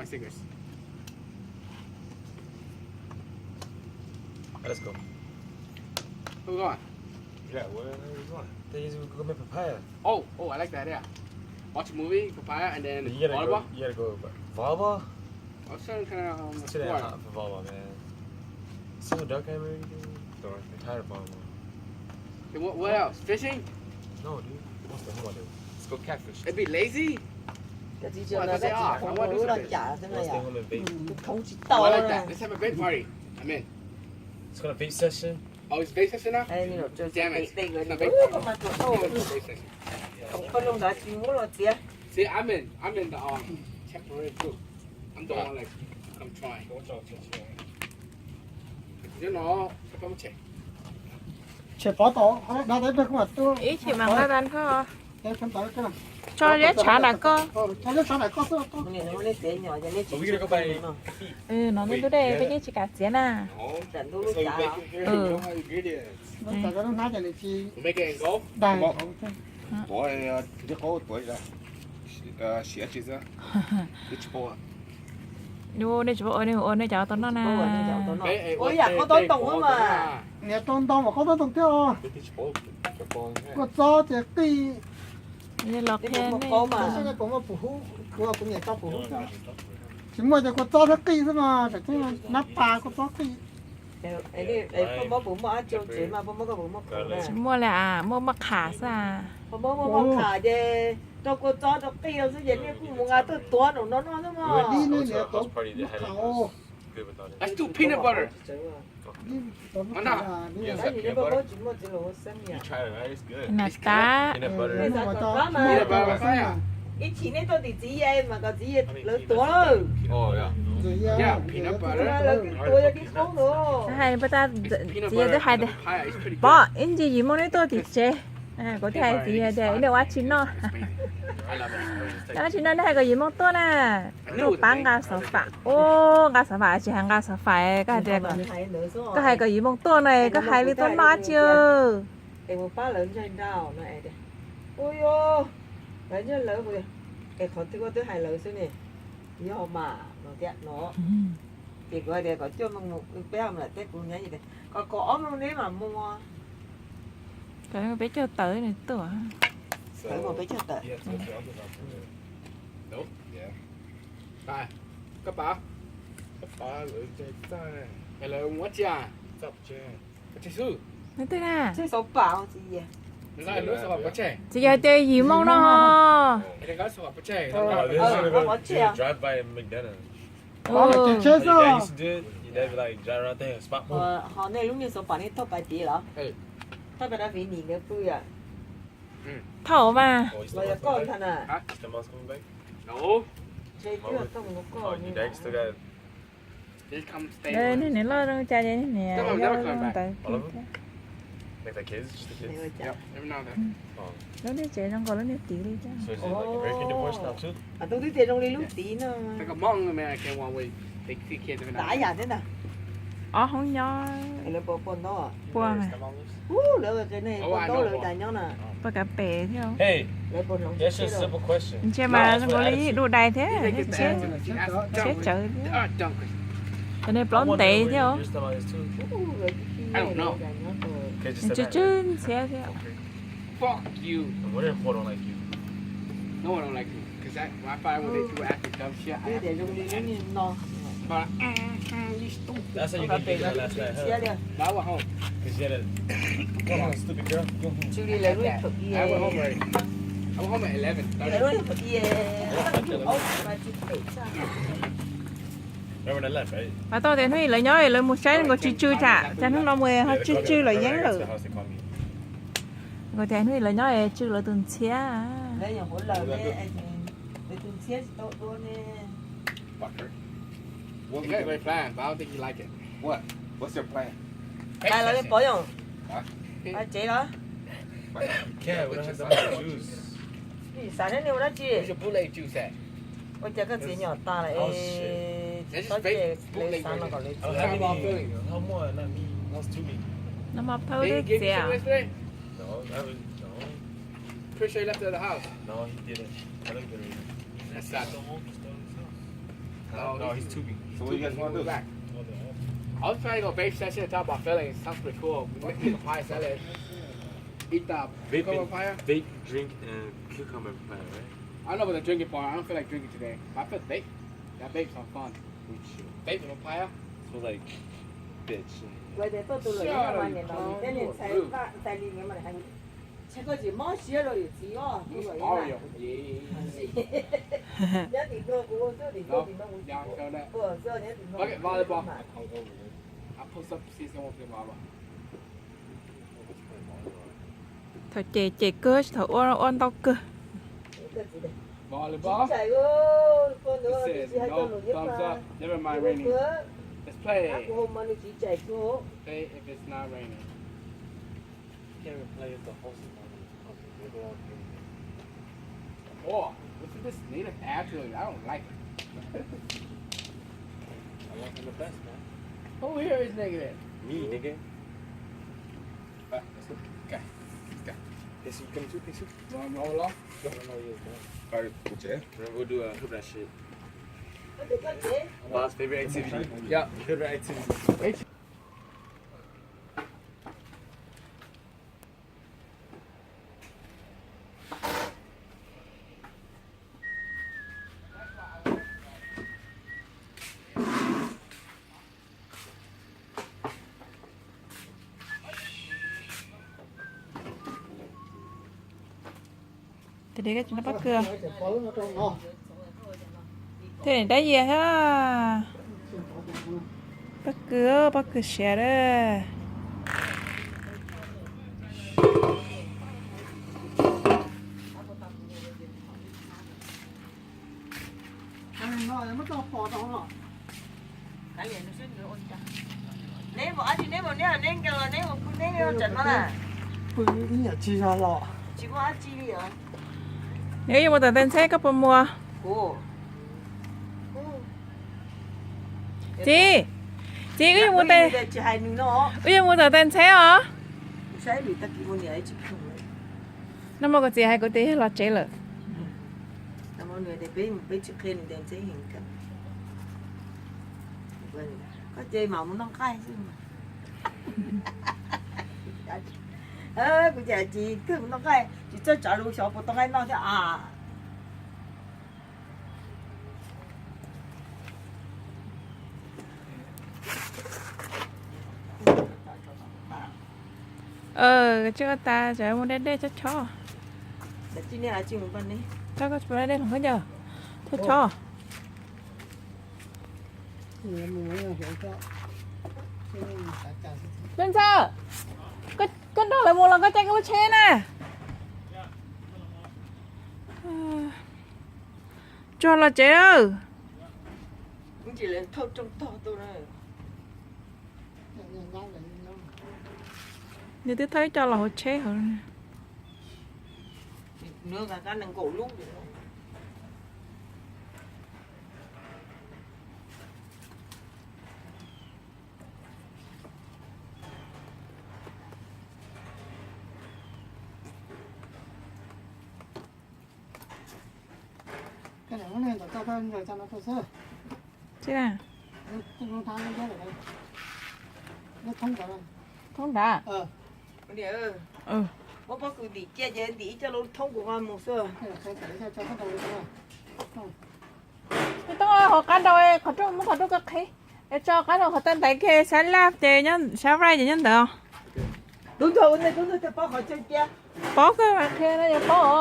Stickers. Let's go. Where we going? Yeah, where are we going? They just go make papaya. Oh, oh, I like that idea. Watch a movie, papaya, and then you gotta volleyball. Go, you gotta go volleyball. I was trying to kind of um, sit at hot for volleyball, man. So dark and everything. Dark. I'm tired of volleyball. Hey, what, what else? Fishing? No, dude. What's the home I do? Let's go catfish. It'd be lazy. What, they say, oh, I want to do something. What's the home and bake? I like that. Let's have a bake party. I'm in. Let's go to vape session. Oh, it's vape session now? Damn it. It's not vape party. It's vape session. See, I'm in, I'm in the um, temporary group. I'm the one like, I'm trying. Yo no, tshem pov tau, da da peb kuv mam tuaj. Ib chim mam nqa tag nrho. Tso liab tshav nram koj. Tso liab tshav nram koj xwb. No nej tub dej peb yeej tsis kam txiav na. Nej tsis paub ua, nej ua nej cov tau noj na. Ua yam koj tau ntoo mas. Niam tau ntoo mas koj tau ntoo thiab os. Kua txob ces qij. Los qhia nej. Kuv muaj pum hub, kuv niam tau pum hub. Tsis muaj ces kua txob thiab qij xwb mas, nab pas kua txob qij. Poj Mob puas muaj dab tsi tsev mas, Poj Mob koj puas muaj khoom na? Tsis muaj li as, muaj maj qham xwb as. Poj Mob muaj maj qham ces rau kua txob rau qij rau xwb ces nej kuj mus nqa tuaj tuav nraum no noj xwb mog. Dib nej niam tuav maj qham os. Let's do peanut butter. Tab sis nej Poj Mob tsis muaj txiv laus ua xeeb yom. Nas tab. Ib chim nej tuaj tim txiv Yia mas kom txiv Yia lawv tuav lawm. Lawv tuav yog dib qoob no. Hais pab tab, txiv Yia twb hais tias, Pov, ib ntsis yim Mooj neb tuaj tim tsev. Kuv thiaj hais txiv Yia tias, nej ua tsis noj. Nej ua tsis noj, nej hais kom yim Mooj tuaj na. Tuaj pab nqa xov fam. Ub, nqa xov fam tsis hais nqa xov fam, koj hais tias, koj hais kom yim Mooj tuaj no, koj hais li tuaj noj dab tsi. Es mus pab lawv ntsaig nrau no es tias, ua yuav, lawv ntsaig lawv, es qhov twg koj twb hais lawv xwb ne, yog mas no thiab no. Ces kuv hais tias kom cuaj moos mus, peb mus lawm teb kuv nyab ces kom kaum ob moos neb mam mus. Kom peb caug tawm nws tuaj. Tawm mus peb caug tawm. Koj pab, lawv mus ua tsi a? Pov tseg xwb. Nws twg na? Txiv Yia tias yim Mooj no. Ho nej lub niag xov pam nej thauj pais tid los? Thauj pais rau Vim Nim nkawd pw yom? Thauj mas. Los yog koj ntag na? Ntshe twb thauj mus koj. Niag niam loj zoo cas ces niam yau zoo ntawd thiab. Lub niag tsev zoo nkaus lub niag tid li thiab. Tub twb tias zoo li lub tid no. Tav yam thiab ntag. Ob hoob nyob. Pua mas. Pua kav pem thiab. Ntshe mas zoo nkaus li dub dais thiab, tshiab tsawv thiab. Cov niag plaub ntev thiab. Tsw tsw ntxhiab thiab. Tsw li lawv lub phaum i. Lawv lub phaum i. Mas tau tias hnub ib lawv nyob lawv mus saib nkaus tsw tsw tsam, cas hnub no mus ho tsw tsw lawm yeeb lawm. Nkaus tias hnub ib lawv nyob tsw lawv tus ntxhiab. Hais lawv li pov yog tsev los? Xav neb ua dab tsi? Ua cas koj txiv nyom tas lawm es txhob cia lawv xav no kom lawv txiv. No mas phauj twb txiav. Pretty sure he left it at the house. No, he didn't. I looked at it. That's sad. No, he's tubing. So what do you guys want to do? I was trying to go vape session and talk about feelings. Sounds pretty cool. We can eat the papaya. Vape, drink, and cucumber papaya, right? I don't know about the drinking part. I don't feel like drinking today. But I feel vape. That vape sounds fun. Vape and papaya. Smells like bitch. Thaum ces ces kawg, thaum ua ua ntau kawg. Oh, isn't this native? Actually, I don't like it. I want the best, man. Who here is negative? Me, nigga. Alright, let's go. Okay. Okay. This you come too, this you? You wanna roll off? No, no, no, yeah, no. Alright, okay. We're gonna go do a hoop rat shit. Bob's favorite activity. Yeah. Favorite activity. Tes dej koj tsis noj pob kws? Thiaj li dab yias thiab. Pob kws, pob kws siav lawm. Neb mus dab tsi, neb mus neb, neb nkees los neb mus pw neb tsev no na. Pw ib yam tsis zog los. Tsis muaj dab tsi li os. Neb yuav mus tom tes ntxheb koj puas mus? Txiv, txiv, wb yuav mus, wb yuav mus tom tes ntxheb os. Nag hmo kuv txiv hais kuv tias yog los tsev lawm. Koj ces mam mus noj nqaij xwb. Kuv ces tsis kawg mus noj nqaij, tsis txawj tsav lus xyov puas tau nqaij noj thiab as. Tsis ua tas, tsam mus dej dej chob chob. Tsis ua dej hloov khaub ncaws, chob chob. Ntxawg, koj nrog lawv mus los koj caij koj lub tsheb na. Tsuag los tsev. Nws twb thauj ib co los hauv tsheb hauv. Thoob nrad. Muab pob kws ntim cia ces ntim ib co lub thoob kuv nqa mus xwb. Nws toob hauv qab nraud, qhov rooj, muab qhov rooj koj qhib, es tso qab nraud qhov tag ntaiv kiag, sab laj ces, sab right ces nyob ntawd. Paub kawg mas qhia no yuav paub os.